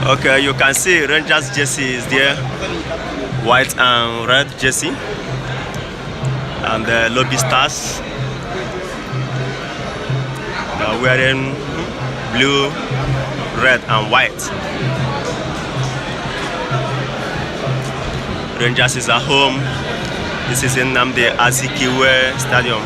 Okay, you can see Rangers jersey is there, white and red jersey, and the Lobi Stars. They are wearing blue, red, and white. Rangers is at home. This is in Nnamdi Azikiwe Stadium.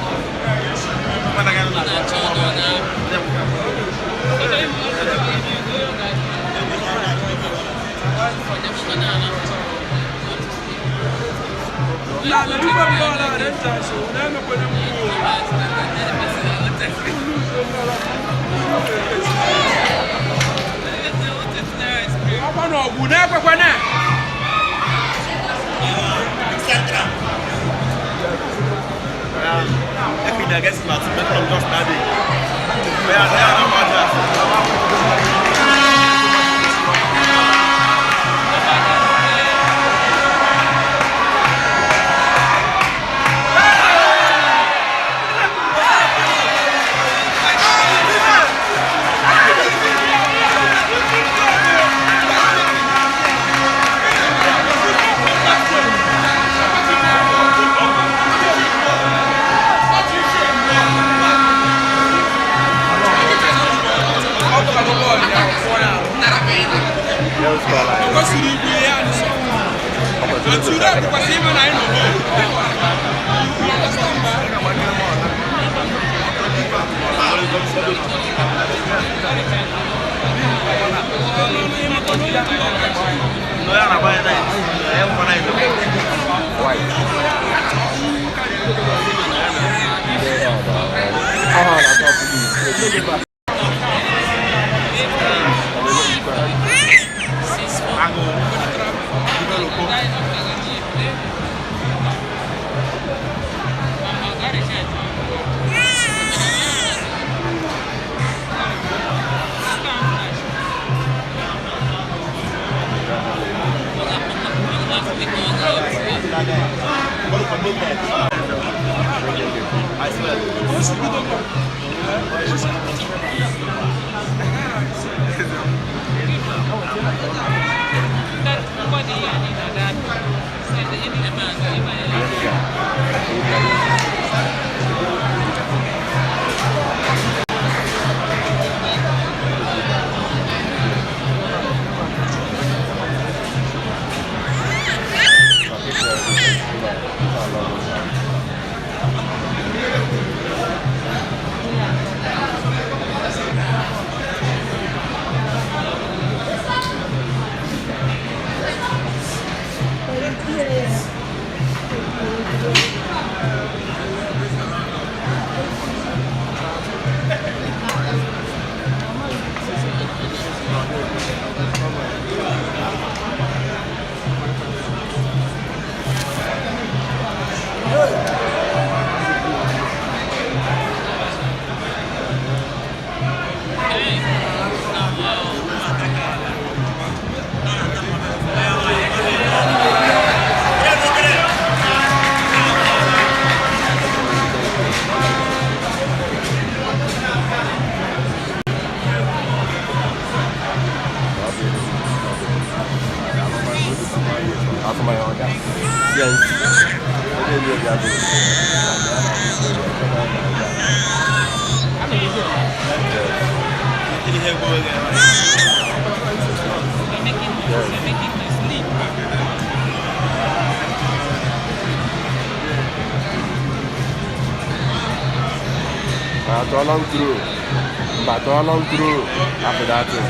But long through after that thing.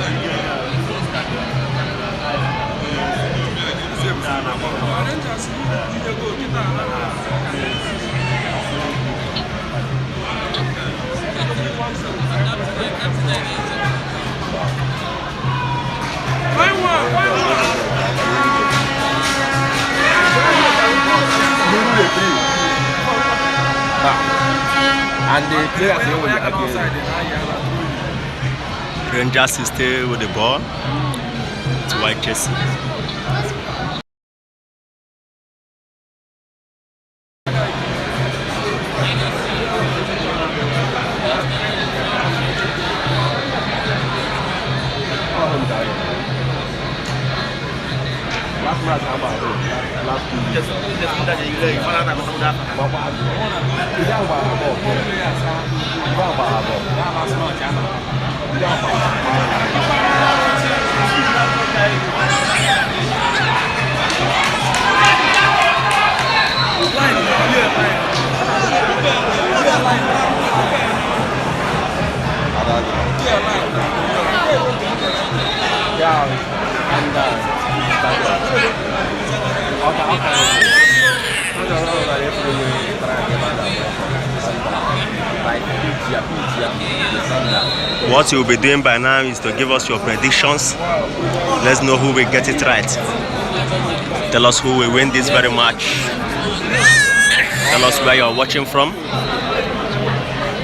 And the players here will again. Rangers is still with the ball to white jersey. Last match agba last 2 weeks. Gbakwa azụ. Ndị ahụ gbara bọọlụ. Ndị ahụ gbara bọọlụ. Ndị ahụ gbara bọọlụ. Yeah, and ọ ka ọ ga efuru tara ebe a na like page ya page ya the standard. What you'll be doing by now is to give us your predictions. Let's know who will get it right. Tell us who will win this very match. Tell us where you're watching from.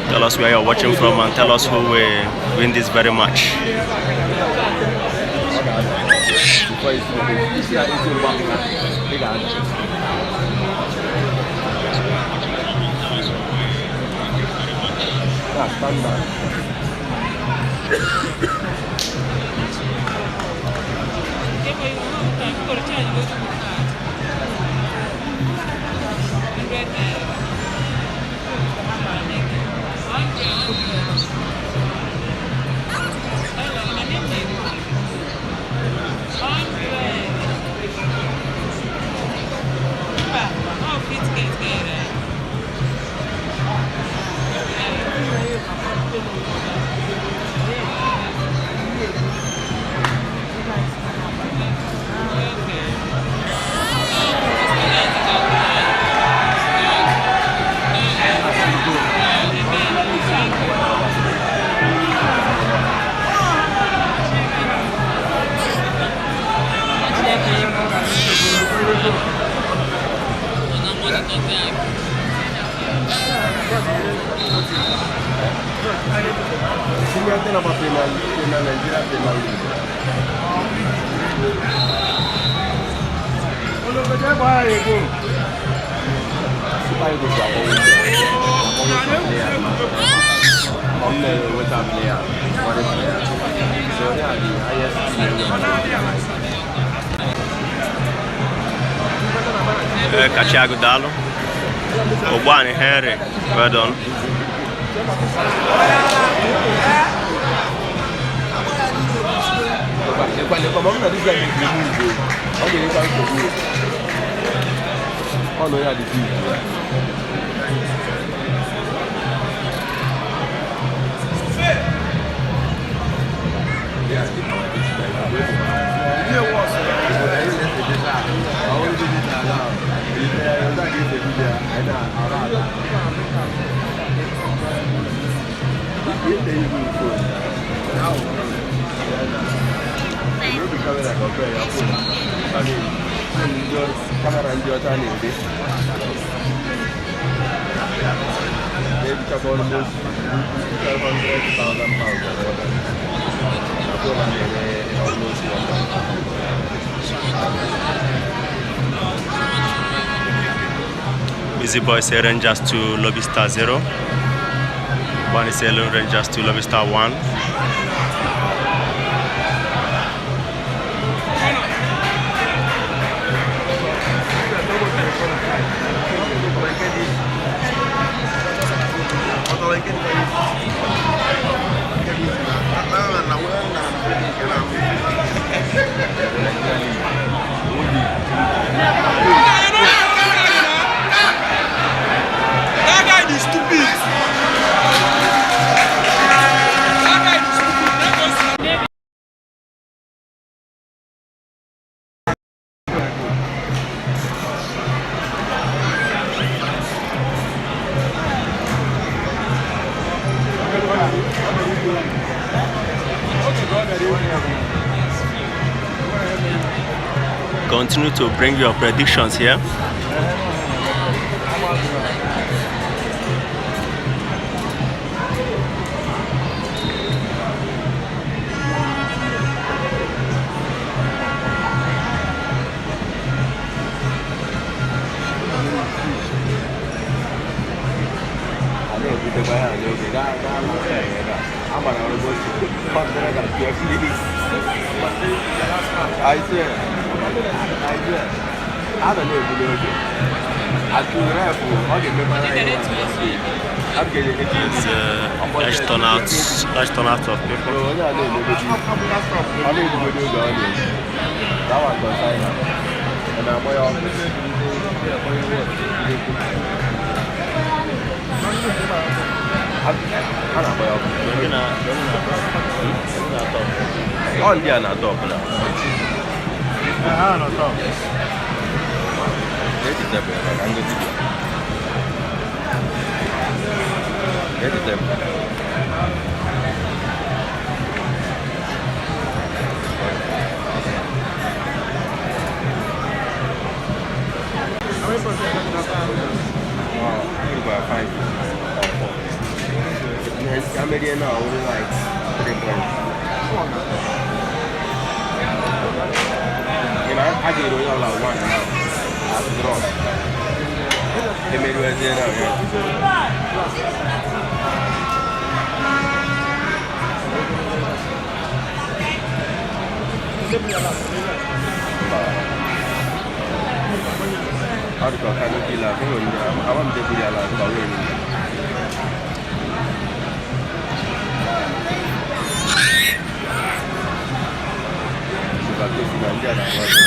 Tell us where you're watching from and tell us who will win this very match. Before you see isi na isi mgbapụ ị ga-ada. Na standard. Senior thing about Premier Nigeria Premier League. Super Eagles are always there. Always a player. I'm na-enweta player, foreign player. So they are the highest team in the Kachiago Dalo. Ogbani Henry. Well done. Lekwa lekwa ma ọ bụ na this guy na-ekwu move o. Ọ ga-enyekwa nsogbu o. Ọ nọ ya dị big. Kamera ndị ọcha na-ere na-ebichakwa almost £500,000 or more than. Na phone a na-ere almost 1. Busy Boy say Rangers 2, Lobby Star 0. Ogbani say Rangers 2, Lobby Star 1. That guy is stupid. That guy is stupid. Let us Continue to bring your predictions here. A na-ebutekwa ya n'oge gaa gaa last time ebe a. A gbara almost 112 minutes. I swear. Idea. A nọ na-egbu n'oge. Atụ ref ọ ga-emekwara anyị nwa. A ga-eji It's large turnout of people. Onye a na-emegodi ọ na-egbugodi oge ọ na-egbu. That one concern ya. Ọ na-agba ya ọkụ. A na-agba ya ọkụ. Ọ ndị a na-atọ ọbụla. Get the table, I'm going to do. Get the table. Wow, you got 5 or 4. And then how many now? Only like 3 points. You know, I did only like one now. That's draw. They made it now, yeah. Ọ dị ka ọka n'oge ile ahụ nwere ama m debiri ala ka ọ nwere. Shuga na ndị a na-agba ọsọ.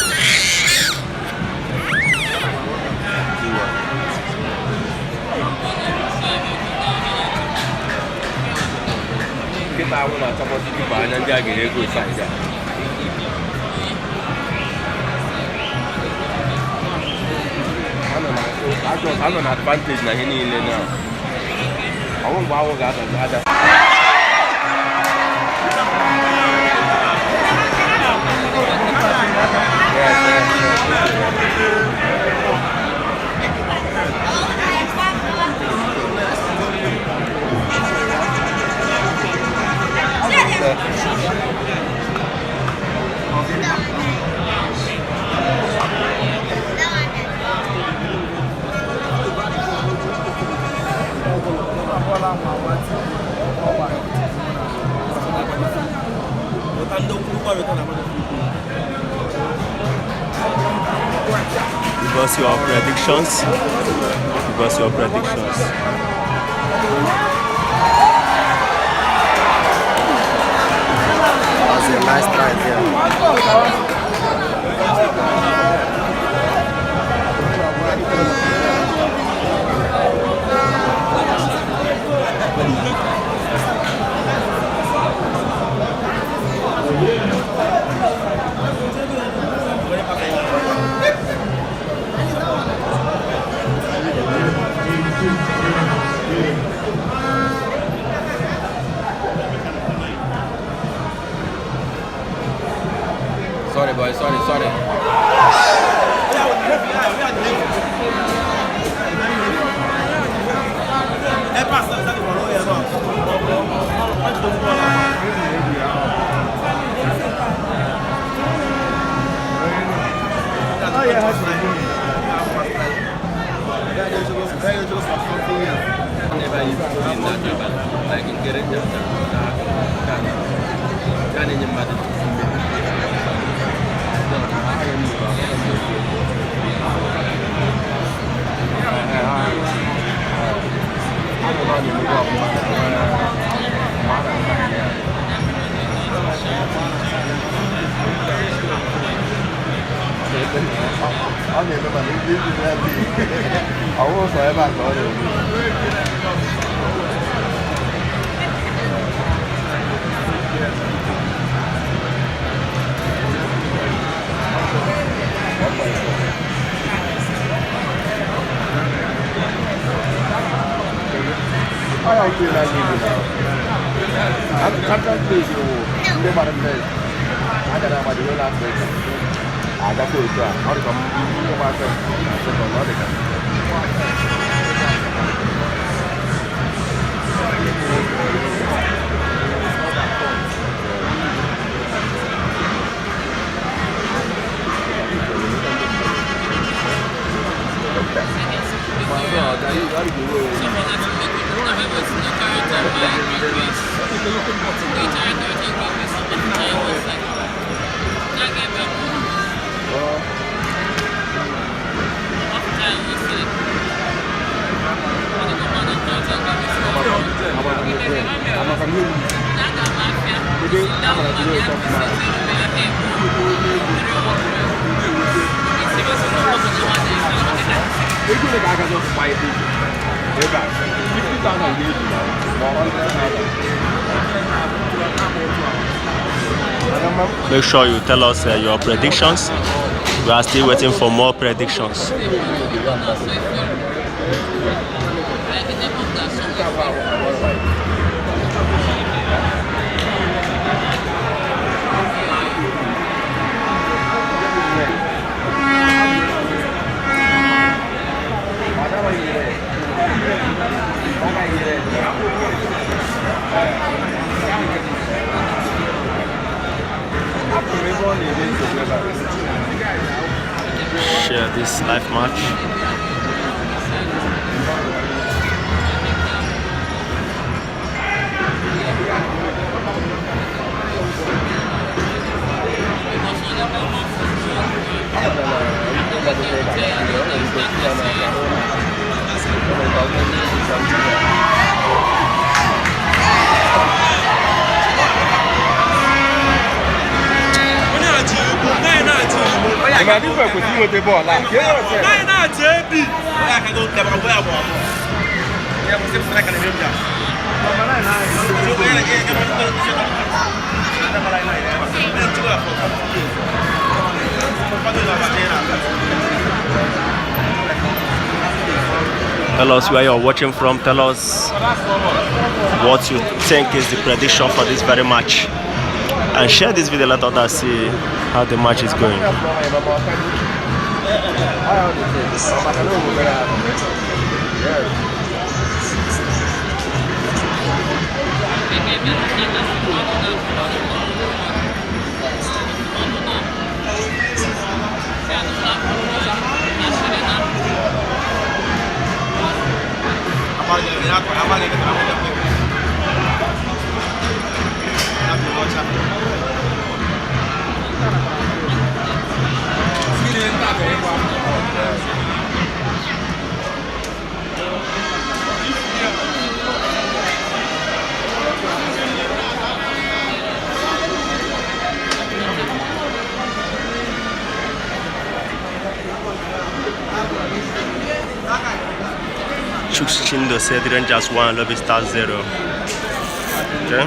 2-1. Nkịta ahụ na-achọpụta ibe anya ndị a ga-ere ego saịdị a. Anọ na advantage na ihe niile na ọnwụ mgbe anwụ ga-ada ada. Yes. Give us your predictions. Give us your predictions. That's a nice try there. Sorry, boy. Sorry, sorry. Like in Ọ na-eme mana ndị ndị na-adịghị ọwụ ụzọ ebe a ka ọ na-eme. Ọ ya nke na ndị na Champions League wụ ndị gbara mmeri a gara agba the whole Africa agakwa otu a ọ dịka ndị gbara first na second ọ dịka. Ndị amara dịrị ụtọ mma. Ego ole ka a gaji ọkpụkpa ebe ebe a? 50,000 ga-eji na ma 100,000. Make sure you tell us your predictions. We are still waiting for more predictions. Share this live match. Onye na-achị egwu, nine na-achị egwu. Ị ma ndị kwesịrị inweta bọọlụ a? Ka e nwere Nine na-achị ebi. Tell us where you're watching from. Tell us what you think is the prediction for this very match. And share this video, let others see how the match is going. Chuks Chindo said Rangers 1, Lobby Stars 0. Okay.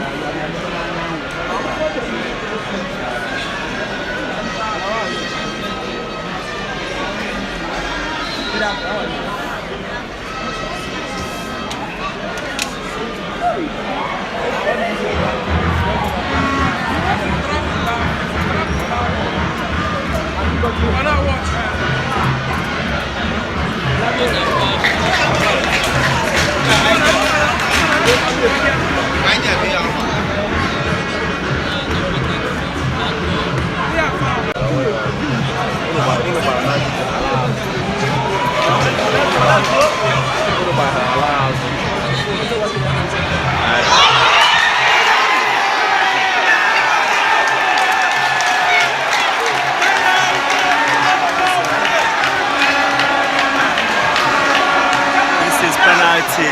This is penalty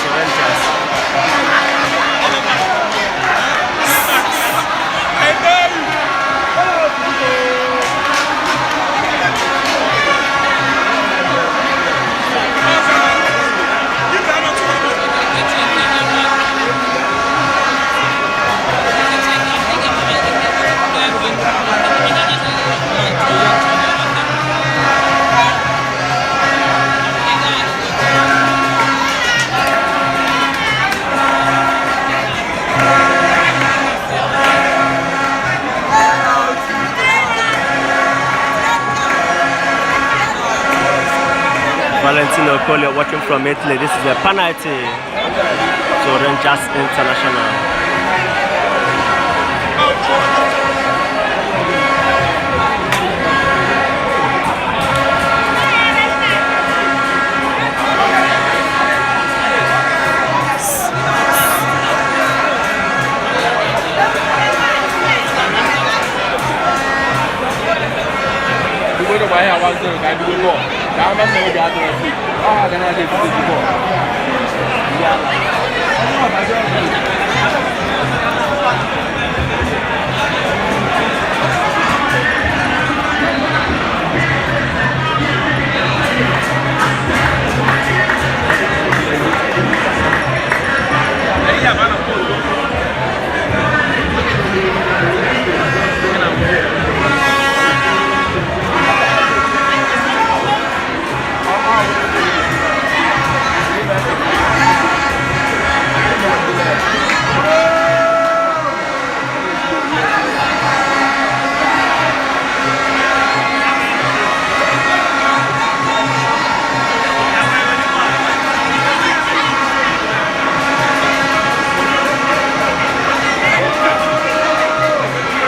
to Rangers. Valentino Colio watching from Italy. This is a penalty to Rangers International. Bigodo gba ihe awa zero ka bido bọọlụ ka ama mma obi adịrọ si ọ ha ga na-adị etiti bọọlụ. Ndị ala.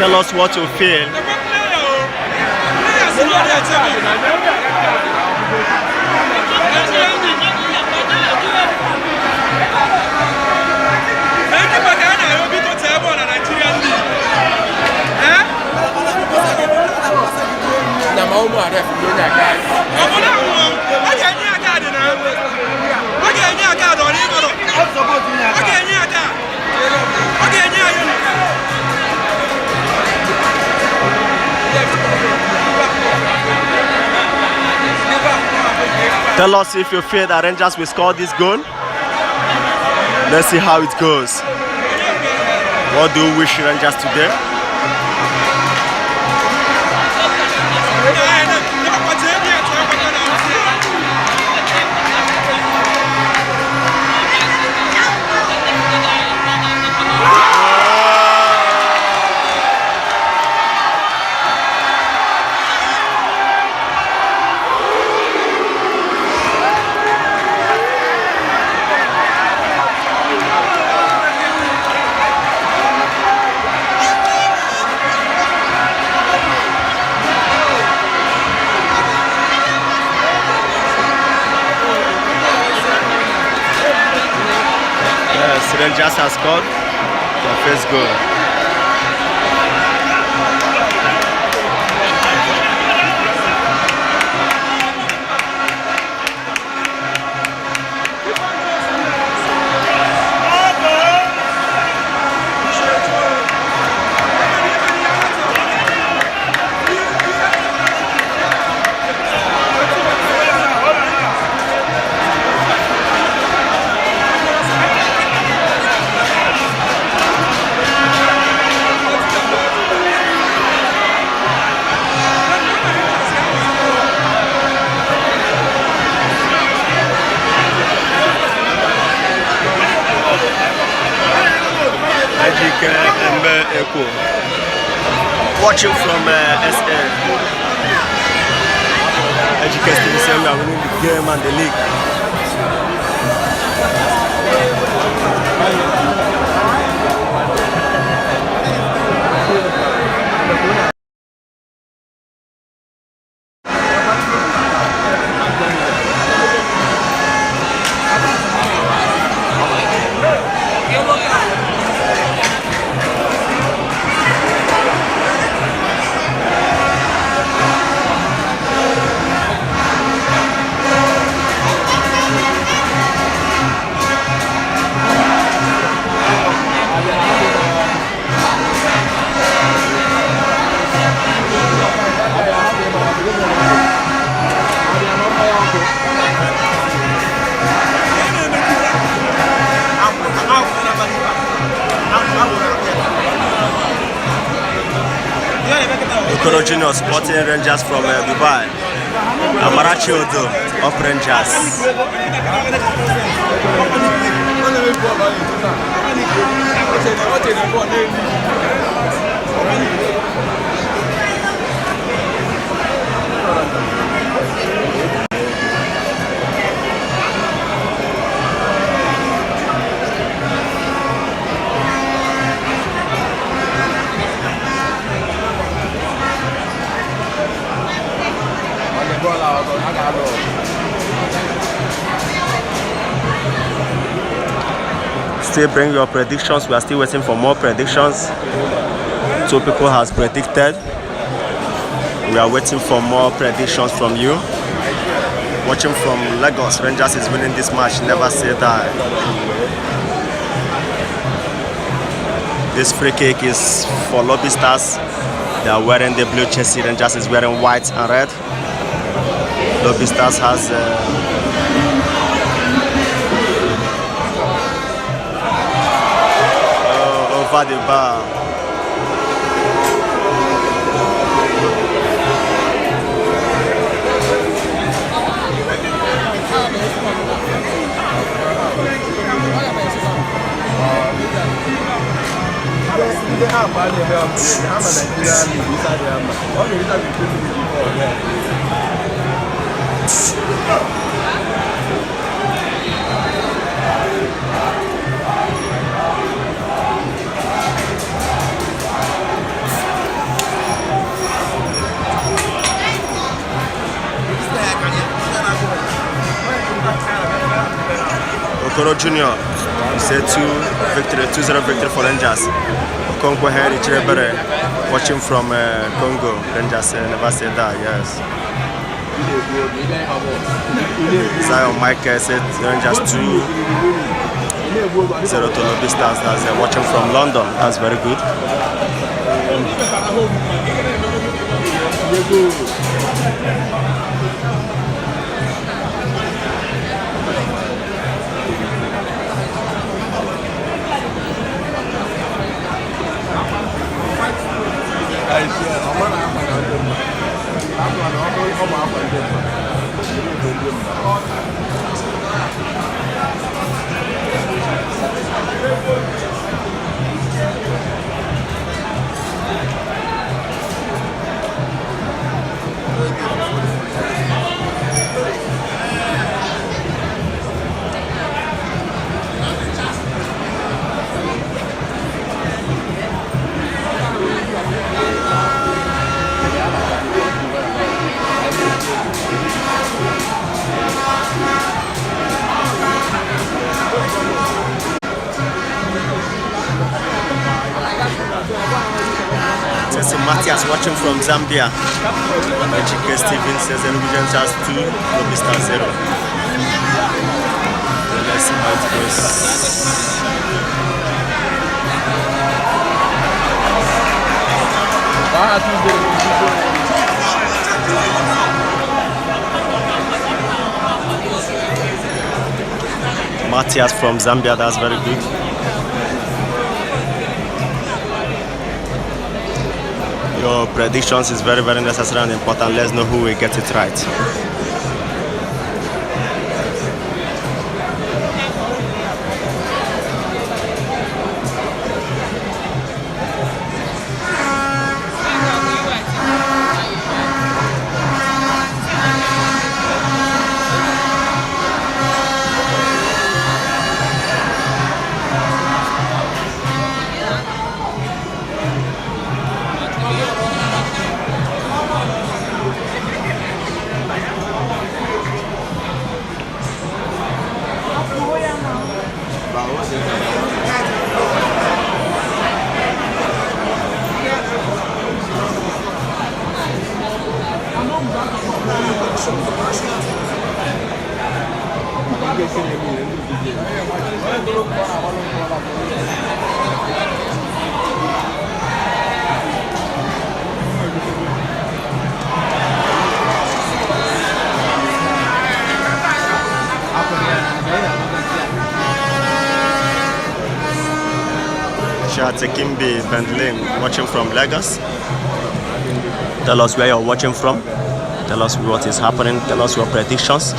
Tell us what you feel. Lekwa player o. Player si na ọ na-eche bọọlụ. Na keeper ka a na-arịọ biko tee bọọlụ na Nigerian League. Eh? Na ma ụmụ aref ndị onye aka. Ọ bụ na anwụọ, a ga-enye ya kaadị na a ga-enye ya kaadị ọ na ịmarọ. A ga-enye ya kaadị. A ga-enye ya yellow. Tell us if you feel that Rangers will score this goal. Let's see how it goes. What do you wish Rangers today? Yes, Rangers has scored their first goal. Ejike Mbe Ekwo. Watching from SA. Ejike Stevenson, we are winning the game and the league. Okoro Junior supporting Rangers from Dubai. Amarachi Odo of Rangers. Ọ bọọlụ a ọzọ, ha ga-alụ ọgụ. Still bring your predictions. We are still waiting for more predictions. Two people has predicted. We are waiting for more predictions from you. Watching from Lagos, Rangers is winning this match. Never say die. This free kick is for Lobby Stars. They are wearing the blue jersey. Rangers is wearing white and red. Lobby Stars has over the bar. Ndị ha akpa na-eme upgrade, ha ma Nigeria League, ịsa dị ha mma. Ọ ga-erita gị 20 before, yeah. Okoro Junior say 2 victory, 2-0 victory for Rangers. Okonkwo Henry Chirebere watching from Congo. Rangers never say that, yes. Zion Michael said Rangers 2-0 to Lobi Stars. That's watching from London. That's very good. Tessy Matthias watching from Zambia. Ejike Steven says Enugu Rangers 2, Lobi Stars 0. Let's see how it goes. Matthias from Zambia, that's very good. Your predictions is very, very necessary and important. Let's know who will get it right. Kimbi Bentlin watching from Lagos. Tell us where you're watching from. Tell us what is happening. Tell us your predictions.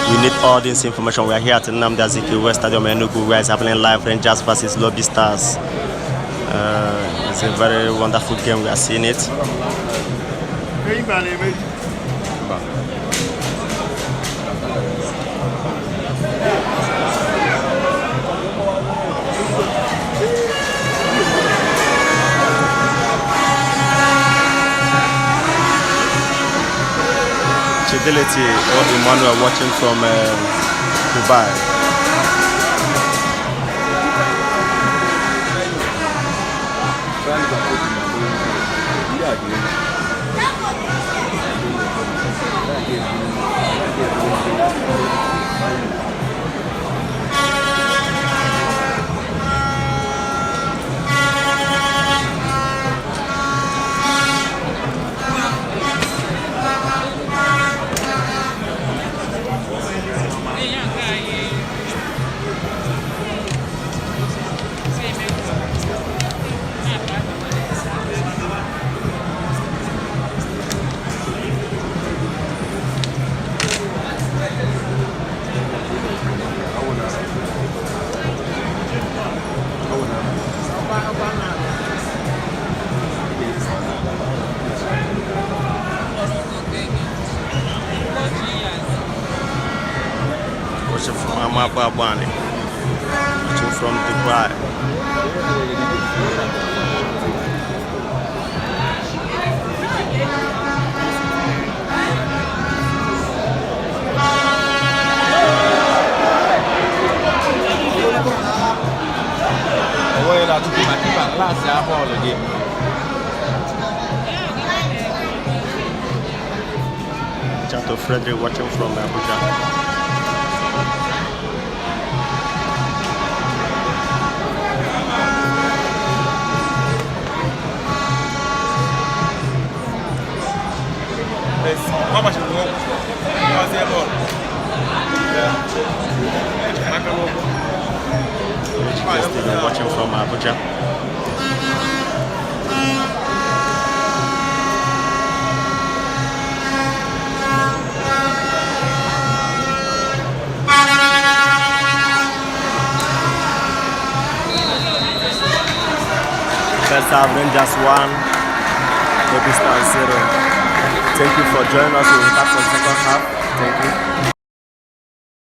We need all this information. We are here at Nnamdi Azikiwe Stadium, Enugu, where it's happening live. Rangers versus Lobi Stars. It's a very wonderful game. We are seeing it. Fidelity or Emmanuel watching from Dubai. Watching from Amababani, watching from Dubai. Pasịa bọọlụ gị. Chato Frederick watching from Abuja. Ọ gbachiri ụkwụ. Gbazie bọọlụ. Aka n'ụkwụ. Stephen watching from Abuja. First half, Rangers 1, Kobe Stars 0. Thank you for joining us. We'll be back for the second half. Thank you.